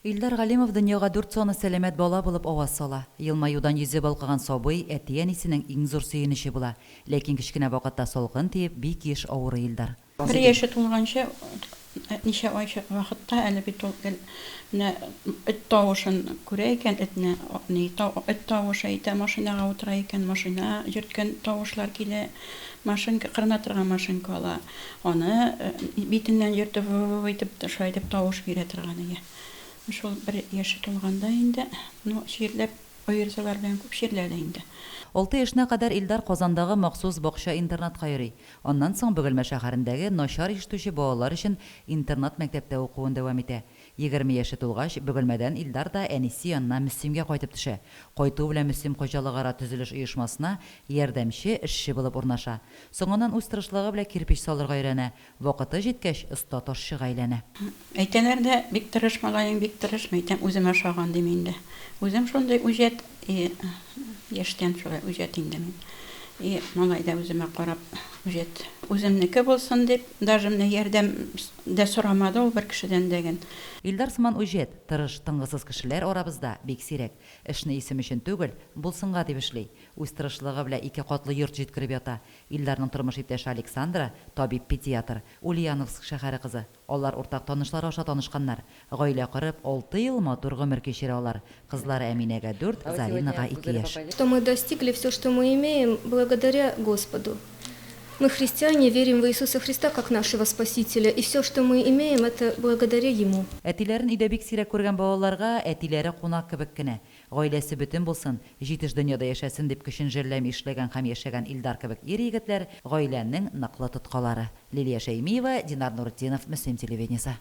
Илдар Галимов дөньяга дүрт саны сәламәт бала булып аваз сала. Елмаюдан йөзе балкыган сабый әти-әнисенең иң зур сөенече була. Ләкин кечкенә вакытта салкын тиеп, бик еш авырый Илдар. Бер яше тулганчы ничә ай вакытта әле бит ул гел менә эт тавышын күрә икән, этне, ни, эт тавышы әйтә, машинага утыра икән, машина йөрткән тавышлар килә, машинка, кырына торган машинка ала, аны битеннән йөртеп, вы-вы-вы итеп, шулай итеп тавыш бирә торган иде. Шул бер яше тулганда инде, ну, чирләп, ОРЗлар белән күп чирләде инде. Алты яшенә кадәр Илдар Казандагы махсус бакча-интернатка йөри. Аннан соң Бөгелмә шәһәрендәге начар ишетүче балалар өчен интернат-мәктәптә укуын дәвам итә. 20 яше тулгач, Бөгелмәдән Илдар да әнисе янына Мөслимгә кайтып төшә. Кайтуы белән Мөслим хуҗалыгара төзелеш оешмасына ярдәмче эшче булып урнаша. Соңыннан үз тырышлыгы белән кирпеч салырга өйрәнә. Вакыты җиткәч, оста ташчыга әйләнә. Әйтәләр дә, бик тырыш малаең, бик тырыш, мәйтәм, үземә ошаган дим инде. Үзем шундый үҗәт, и яшьтән шулай үҗәт инде мин. И малай да үземә карап үҗәт. Үземнеке булсын дип, даже менә ярдәм дә сорамады ул бер кешедән дә ген. Илдар сыман үҗәт, тырыш, тынгысыз кешеләр арабызда бик сирәк. Эшне исем өчен түгел, булсынга дип эшли. Үз тырышлыгы белән ике катлы йорт җиткереп ята. Илдарның тормыш иптәше Александра, табиб-педиатр, Ульяновск шәһәре кызы. Алар уртак танышлары аша танышканнар. Гаилә корып, алты ел матур гомер кичерә алар. Кызлары Әминәгә дүрт, Заринага ике яшь. Что мы достигли все, что мы имеем, благодаря Господу. Мы, христиане, верим в Иисуса Христа как нашего Спасителя, и все, что мы имеем, это благодаря Ему. Әтиләрен өйдә бик сирәк күргән балаларга әтиләре кунак кебек кенә. Гаиләсе бөтен булсын, җитеш дөньяда яшәсен дип көчен жәлләми эшләгән һәм яшәгән Илдар кебек ир-егетләр, гаиләнең ныклы тоткалары. Лилия Шәймиева, Динар Нуретдинов, Мөслим телевидениесе.